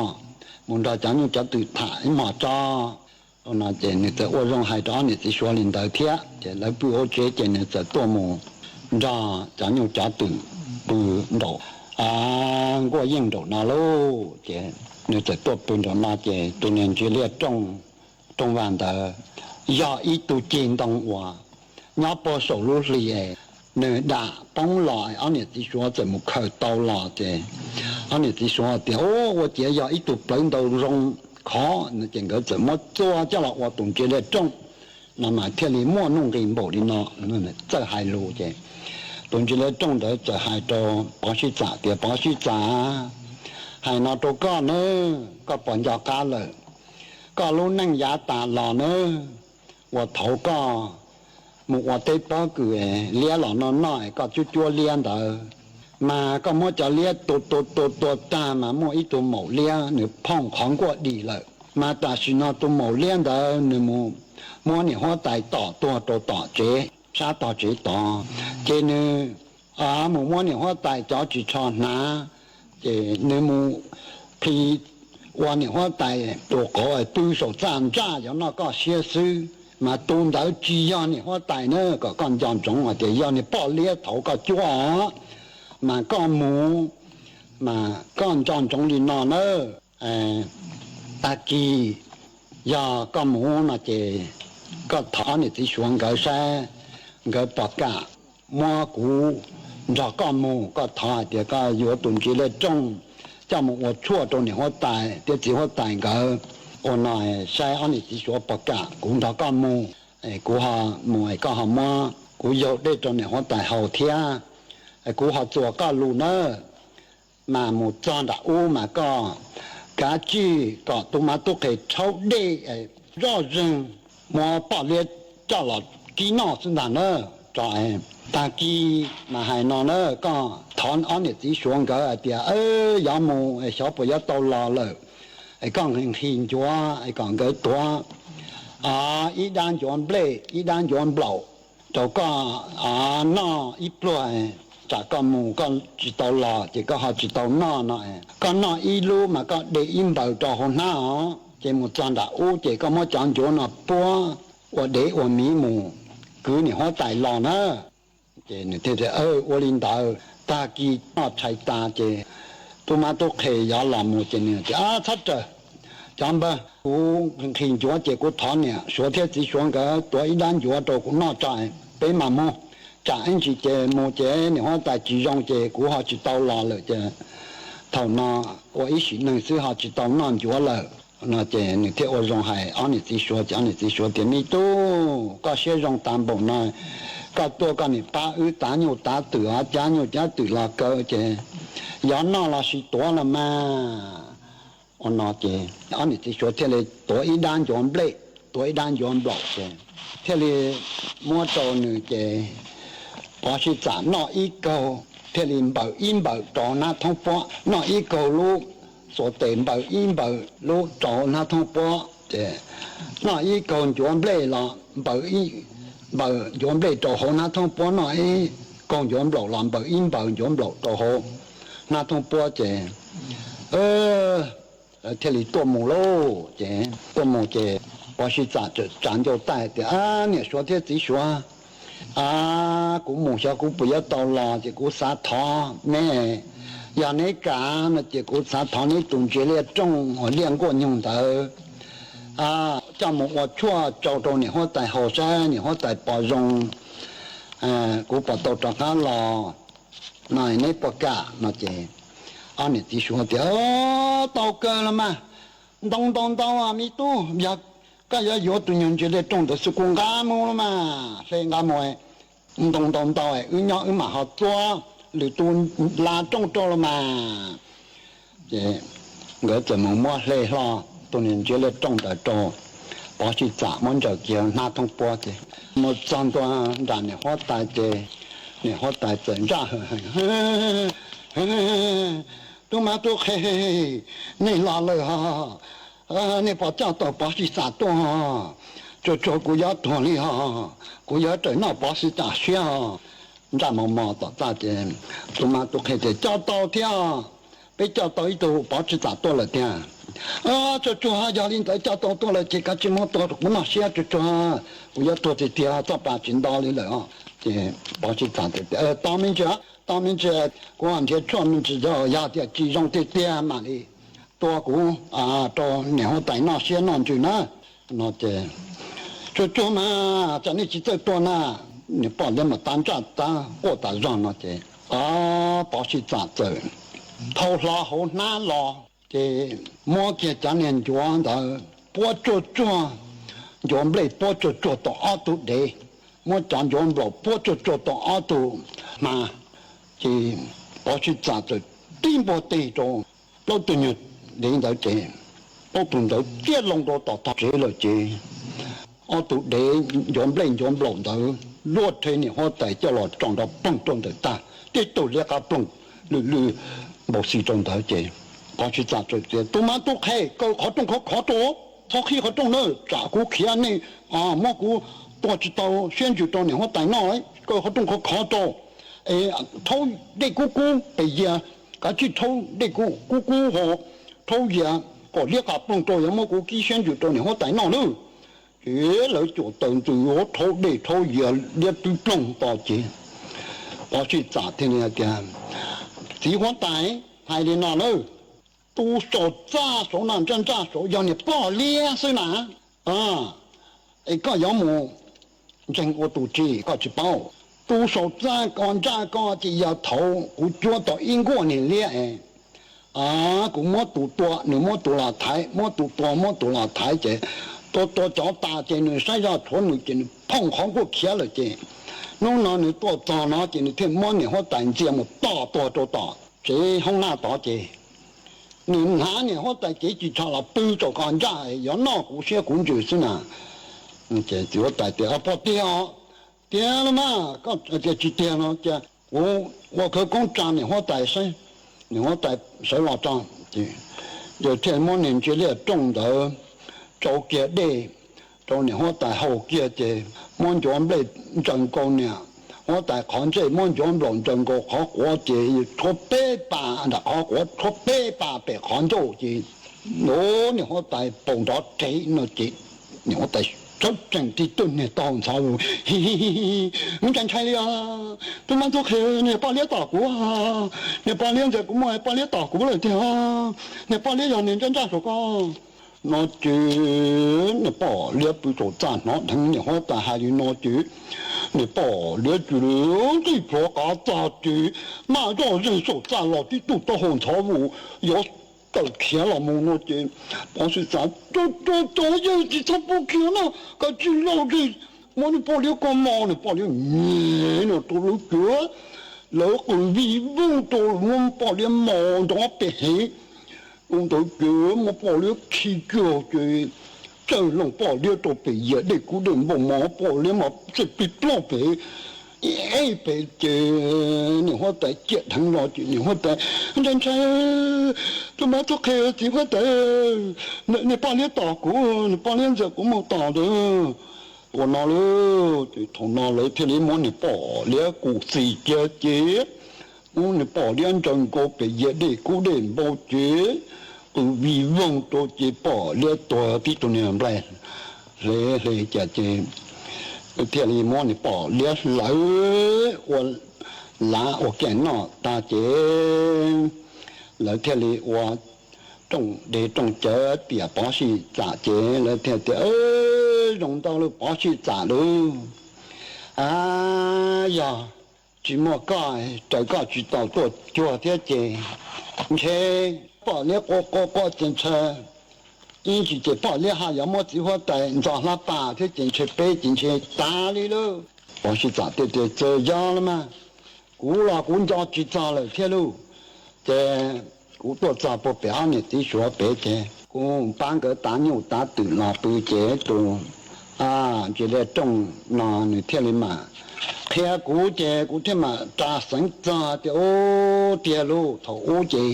mus nrog cov nyuj cov twm tham ib hmo tso. Ces nws txawm ua zoo hais rau ob niam txiv suav li ntawd thiab ces lawv pw hauv tsev ces nws txawm tuaj mus nrog cov nyuj cov twm pw nraum nkuaj yeej nraum no lauj. Ces nws txawm tuaj pw nraum no ces tus niag ntsis liaj rooj, rooj vag ntawd yog ib tug ceg ntoo uas nyob puag saum lub hli es nws dam poob los ob niam txiv suav txawm mus khaws tau los ces ob niam txiv suav tias, Ua ciav yog ib tug plawv ntoo zoo khov no ces nkawd txawm muab txua coj los ua tus ntsis liaj rooj no mas thiaj li muaj nuj nqis npaum li no. Txawj hais lus ces tus ntsis liaj rooj ntawd txawm hais rau Pov Sib Txas tias, Pov Sib Txas, hais no rau koj nawb, koj puas nco qab lawm? Koj lub neej yav tas los nawb, uas thaud koj mus ua teb pob kws liab los noj noj es koj cuab cuab liab ntawd, mas koj muab cov liab tua tua tua tua tag mas muaj ib tug maum liab nws phooj qhov nkuaj dim lawm. Mas tam sim no tus maum liab ntawd nws mus muab niam huab tais tom tuag rau tom tsev sab tog tsev tod, ces nws mus muab niam huab tais cov ris tsho hnav, ces nws mus khi ua niam huab tais tus qauv pw saum txaj ntsaj yuav noj koj siab xwb. Mas tus ntawd tsis yog niam huab tais na, kom koj nco ntsoov hais tias yog niag poj liab thaud koj cuab os. Mas koj mus, mas koj nco ntsoov li no nawb, tag kis yog koj mus no ces koj thov ob niam txiv suav nkawd saib, nkawd puas kam muab kuv nrog koj mus, koj thov hais tias koj yuav tus ntsis liaj rooj coj mus ua tshuaj rau niam huab tais thiab txiv huab tais nkawd. Ua no saib ob niam txiv suav puas kam kuv nrog koj mus, kuv ho mus es koj ho muab kuv yaug dej rau niam huab tais haus thiab, kuv ho txuas koj lus nawb. Mas mus txog nram ub mas koj kav tsij kom tus mab tub qhe rhaub dej zoj zeeg, muab poj liab coj los kib noj xwb ntag na. Tag kis mas hais no na, koj thov ob niam txiv suav nkawd hais tias yog mus xyov puas yuav tau los lawm, es koj nqhis ncuav kom nkawd tuav ib dab ncuav nplej ib dab ncuav nplaum rau koj noj ib pluag, tsam koj mus koj tsis tau los ces koj ho tsis tau noj no. Koj noj ib lub mas koj de ib npaws rau hauv hnab os, ces mus txog nram ub ces koj muab cov ncuav no puab ua dev ua miv mus kwv niam huab tais los na. Ces nws thiaj tias, Ua li ntawd. Tag kis noj tshais tas ces tub mab tub qhe yuav los mus ces nws tias, Txhob rawm, cov npawg, kuv nqhis ncuav ces kuv thov niam suav thiab txiv suav nkawd tuav ib dab ncuav rau kuv noj tso, peb mam mus. Tsam ib ntsis ces mus ces niam huab tais tsis zoo ces kuv ho tsis tau los lawm ces thaum no ua ib sim neej xwb ho tsis tau noj ncuav lawm no. Ces nws thiaj ua zoo hais ob niam txiv suav ces ob niam txiv suav tias, Me tub, koj siab zoo tas npaum no, koj tuaj koj niam pab wb tav nyuj tav twm, cab nyuj cab twm los kaw ces yog noj los sis tuav los mas. Ua no ces ob niam txiv suav thiaj li tuav ib dab ncuav nplej, tuav ib dab ncuav nplaum ces thiaj li muab rau nws ces Pov Sib Txas noj ib kaug. thiaj li npaws ib npaws rau hnab thoob puab, noj ib kaug lub xuas tes npaws ib npaws lub rau hnab thoob puab ces noj ib kaug ncuav nplej los npaws ib npaws ncuav nplej rau hauv hnab thoob puab, noj ib kaug ncuav nplaum los npaws ib npaws ncuav nplaum rau hauv hnab thoob puab ces lawv thiaj li tuaj mus lauj. Ces tuaj mus ces Pov Sij Txam tsa ncauj taij tias, Niam Suav thiab txiv Suav, kuv mus xyov kuv puas yuav tau los ces kuv xav thov neb, yog neb kam no ces kuv xav thov neb tus ntsia liaj rooj uas liaj nkuaj nyuj ntawd coj mus ua tshuaj tsau rau niam huab tais haus saib niam huab tais puas zoo, kuv puas tau rov qab los no, neb puas kam no ces ob niam txiv Suav tias, Tau kawg los mas, ntau ntau ntau me tub, yog koj yuav yuav tus nyuag ntsia liaj rooj ntawd xwb kuv nqa mus los mas, hle nqa mus, ntau ntau ntau wb nyob wb mam ho txuab lwm tus la rooj rau los mas. Ces nkawd txawm mus muab hle hlo tus niag ntsia liaj rooj ntawd rau Pov Sij Txam muab ntsaws kiag hnab thoob puab ces mus txog ntua nram niam huab tais ces niam huab tais txawm ntsaj, Tub mab tub qhe, nej los lawm hos, nej puas coj tau Pov Sij Txam tuaj? Tsuag tsuag kuv yuav tuag li hos, kuv yuav raws noj Pov Sij Txam siab os. Ntsaj mos mos tom txaj ces tub mab tub qhe tias, Coj tau thiab, peb coj tau ib tug Pov Sij Txam tuaj lawm tiag. Tsuag tsuag yog li ntawd coj tau tuaj lawm ces kav tsij muab tua rau kuv noj siab, tsuag tsuag kuv yuav tuag tiag tiag, txoj pa tsis nto li lawm os. Ces Pov Sij Txam tias, Tos me ntsis, tos me ntsis, kuv nrhiav tshuaj me ntsis, yog tias tsis zoo tiag tiag mam li tua kuv rau niam huab tais noj siab noj ntsws na. No ces, Tsuag tsuag mas, tsam nej tsis txawj tua na. Niam poj liab mas tab ntsaj tab quaj tas zog no ces Pov Sij Txam txawm thau hlo hauv hnab los ces muab kiag cov niag ncuav ntawd puab tsuag tsuag, ncuav nplej puab tsuag tsuag tau ob tug dev, muab cov ncuav nplaum puab tsuag tsuag tau ob tug hma. Ces Pov Sij Txam txawm tib npuaj teg rau plaub tug nyuag dev ntawd ces plaub tug ntawd tiaj loo rau tom tog tsev lawm ces ob tug dev ncuav nplej ncuav nplaum ntawd luaj rhe niam huab tais coj los tso nrov ploog rau ntawm tag, tib tug liab qab ploog lwj lwj npau xi rau ntawd ces Pov Sij Txam txawm tias, Tub mab tub qhe, kaw qhov rooj khov khov rau, txhob qhib qhov rooj na, tsam kuv khiav nej muab kuv tua tsis tau siab ntsws rau niam huab tais noj, kaw qhov rooj khov khov rau, rhaub dej kub kub pem yias, kav tsij rhaub dej kub kub ho rhaub yias kom liab qab ploog rau, yuav muab kuv kib siab ntsws rau niam huab tais noj nawb. Ces lawv cuam taws ntxws rhaub dej rhaub yias liab pib ploog to ces Pov Sij Txam thiaj li tias, Txiv huab tais, hais li no nawb, tus saum txaj saud no ntsaj ntsaj saud yog niam poj liab xwb na. Es koj yuav mus ntseeg ua tus tsi koj tsis paub. Tus saum txaj ko ntsaj ko ces yog thaud kuv cuab tau ib nkuaj niag liab es kuv muab tus tua, nws muab tus los thaiv, muab tus tua, muab tus los thaiv ces tua tua cov tas ces nws saib zoj tshuav nws ces nws phooj qhov nkuaj khiav lawm ces hnub no nws tuaj txog no ces nws thiaj muab niam huab tais ntxias mus tom tuag rau tom tsev hoob nab tod ces nws hnav niam huab tais kev ris tsho los pw tsaum ko ntsaj, yuav noj kuv siab kuv ntsws xwb na. Txiv huab tais tias, Pog tiag os, tiag los mas, koj tias tsis tiag no ces kuv ua khawv koob tsa niam huab tais saib, niam huab tais sawv los tso. Ces thiaj muab niag ntsia liaj rooj ntawd tsau kiag dej rau niam huab tais haus kiag ces muab ncuav nplej ntsaws nkaus niam huab tais qhov ntsej, muab ncuav nplaum ntsaws nkaus qhov quav ces tshuab peb pas nram qhov quav, tshuab peb pas pem qhov ncauj ces niam huab tais paus nrov rev no ces niam huab tais sawv tsees tig tuaj niag taub hau ntxhov, Hi hi hi, ntshai ntshai li os, tub mab tub qhe, niag poj liab tom kuv, niag poj liab ntxawm kuv muaj poj liab tom kuv lawm tiag, niag poj liab yog niag ntsaj ntsaj saum ko no ces niag poj liab pw saum txaj hnov dheev niam huab tais hais li no ces niag poj liab cia li nqis plhuav qav txag ces maj zoj zeeg saum txaj los tib tug taub hau ntxhov vus yuav tawm khiav los mus no ces Pov Sij Txam, Tub tub tub, yeej tsis txhob pub khiav no, kav tsij lauj, muab niag poj liab ko mos. Niag poj liab nyiag no rau lawv ces lawv qw vij voog rau muab poj liab mos nrov pem heev. Ua ntawd ces muab poj liab khi kiag ces txawj loo poj liab rau pem yias dej kub dej npauj mos, poj liab mas txawj plig ploj pem Ib pem ces niam huab tais ciaj dheev los ces niam huab tais, Ntshai, ntshai, tus mab tub qhe, txiv huab tais, niag poj liab tom kuv, niag poj liab ntxawm kuv mus tom ntawd. Ua no lauj, ces thaum no lawv thiaj li muab niag poj liab kuv txis cia ces muab niag poj liab ntsaws nkaus pem yias dej kub dej npau ces qw vij voog rau ces poj liab tuag tib tug niag nplaig hle hle cas ces thiaj li muab niag poj liab hlawv ua lav ua kiag noj tag ces lawv thiaj li ua rooj deg rooj cawv tiam Pov Sij Txam ces lawv thiaj tias, Zoo ntau lawm Pov Sij Txam lauj, a, yog tsis muaj koj, raws koj tsis tau tuaj cuag thiab ces ntshe poj liab quaj quaj quaj ces ntshe ib ntsis ces poj liab ho yuav muab txiv huab tais ntxo hlab pas thiab ces ntshe peb ces ntshe tas li lauj. Pov Sij Txam thiaj tias, Txawm yog los mas, kuv los kuv nco tsis txog lawm thiab lauj. Ces kuv tuaj txog puag pem ob niam txiv Suav pem ces kuv pab nkawd tav nyuj tav twm los pw ces tus ntsia dej rooj no nws thiaj li mam qhia kuv ces kuv thiaj mam ras xeev txog tias, Ub, tiag lauj, thaum ub ces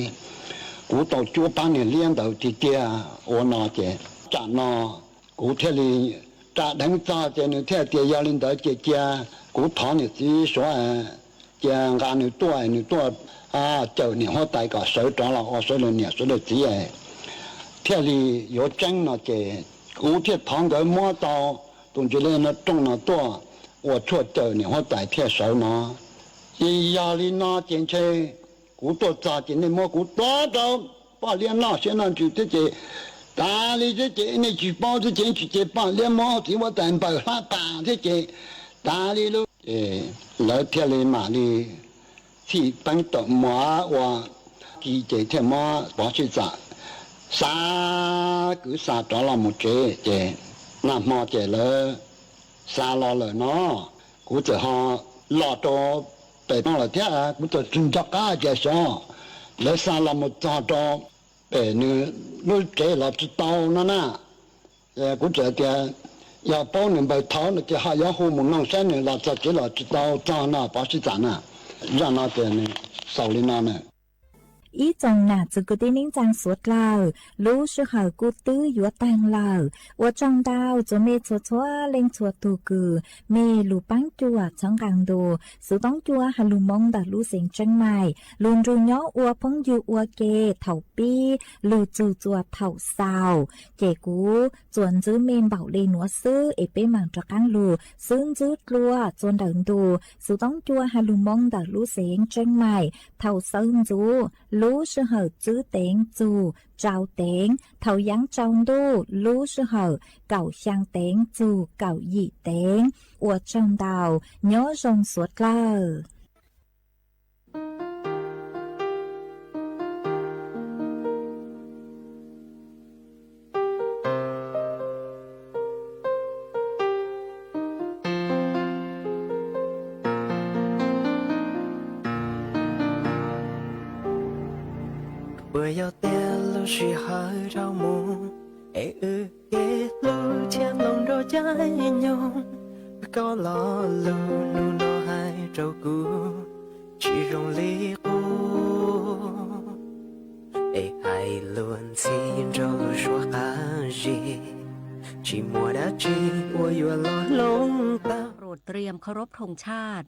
kuv tau cuab pab niag liab ntawd tiag tiag. Ua no ces tsam no kuv thiaj li ras dheev txog ces nws thiaj tias, Yog li ntawd ces cia kuv thov niam txiv Suav, cia nqa nws tuaj, nws tuaj cawm niam huab tais kom sawv rov los ua sawv daws niam sawv daws txiv thiaj li yuav tseeb no ces kuv thiaj thov nkawd muab tau tus ntsia dej no rooj no tuaj ua tshuaj cawm niam huab tais thiaj sawv no. Ces yog li no ces ntshe kuv tuaj txog ces nej muab kuv tuav rau poj liab noj siab noj ntsws thiab ces tas li thiab ces nej tsis paub thiab ces tsis ces poj liab muab txiv huab tais npawg hlab pas thiab ces tas li lauj. Ces lawv thiaj li mam li txhij peeb tawm muas ua ki ces thiaj muab Pov Sij Txam xa kwv xa rov los mus tsev ces nag hmo ces lawv xa los lawm no, kuv txawm ho los rau pem no lawm thiab kuv txawm tsis nco qab tias xyov lawv xa los mus txog rau pem nws lub tsev los tsis tau no na. Kuv txawm tias yog paub nws npawg thov no ces ho yuav hu mus noog saib nws los txog tsev los tsis tau txog no Pov Sij Txam na. Zaj no ces nws xaus li no na. Ib tsoom nam txiv kwv tij neej tsaa suav dlawg, lub sij hawm kuj twb yuav taag lawm. Ua tsaug ntau txhua mej txhua txhua leej txhua tug kws mej lug paab cuam txhawb nqaa ntu Xuv Toob Cua has lug moo ntawm lub xeev Tseeb Maim, lug nrug nyob ua phooj ywg ua ke thaum pib lug txug txuas thaum xaus. Ces kuv tsuas ntxwb mej npaum le nuav xwb es peb maam rov qaab lug xub ntswb dlua txua ntawm ntu Xuv Toob Cua has lug moo ntawm lub xeev Tseeb Maim thaum sawv ntxuv lub sij hawm tsib teev txug rau teev, thaum yaav tsaus ntuj lub sij hawm kaum xyaa teev txug kaum yim teev. Ua tsaug ntau, nyob zoo suav dlawg. Puas yog tias lub sij hawm dhau mus es wb kev hlub thiaj hloov nrog caij nyoog, koj lo lus hnub no hais rau kuv tsis zoo li qub, es hais luag ntxhi nrog lub suab qab zib, tsis muaj dab tsi uas yuav los hloov tau. Oproodเตรียมเคารพธงชาติ